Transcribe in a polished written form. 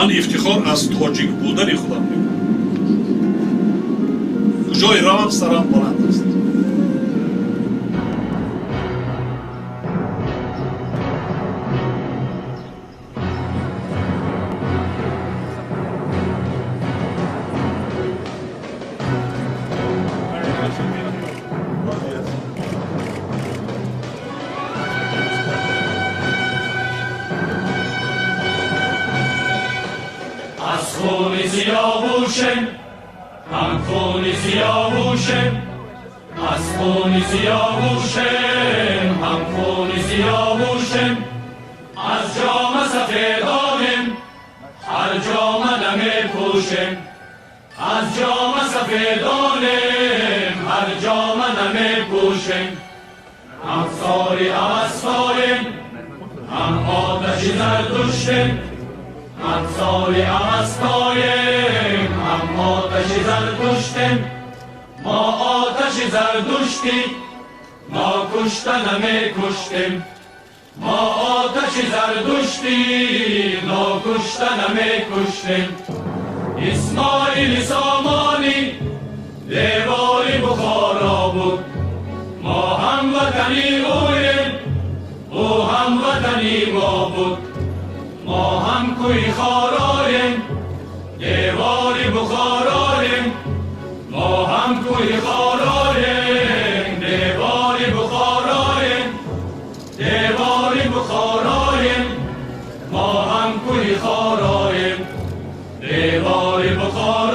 Ман ифтихор аз тоҷик будани худам мекунам. Куҷое равам, сарам баланд аст. از خون سیاووشم، هم خون سیاووشم، از خون سیاووشم، هم خون سیاووشم، از جام سفیدانم هر جام نمیپوشم، از جام سفیدانم هر جام نمیپوشم، هم ساری اوستایم، هم آتش زردشتم، هم ساری اوستایم، هم آتش زردشتم، ما آتش زردشتی ما کشته نمیکشتیم، ما آتش زردشتی ناکشته نمیکشتیم. اسماعیل سامانی دیوار بخارا بود، ما هم وطنی اویم، او هم وطنی ما بود، ما هم کوی خارایم، دیوار بخارایم، ما هم کوی خارایم، دیوار بخارایم، دیوار بخارایم، ما هم کوی خارایم، دیوار بخارایم.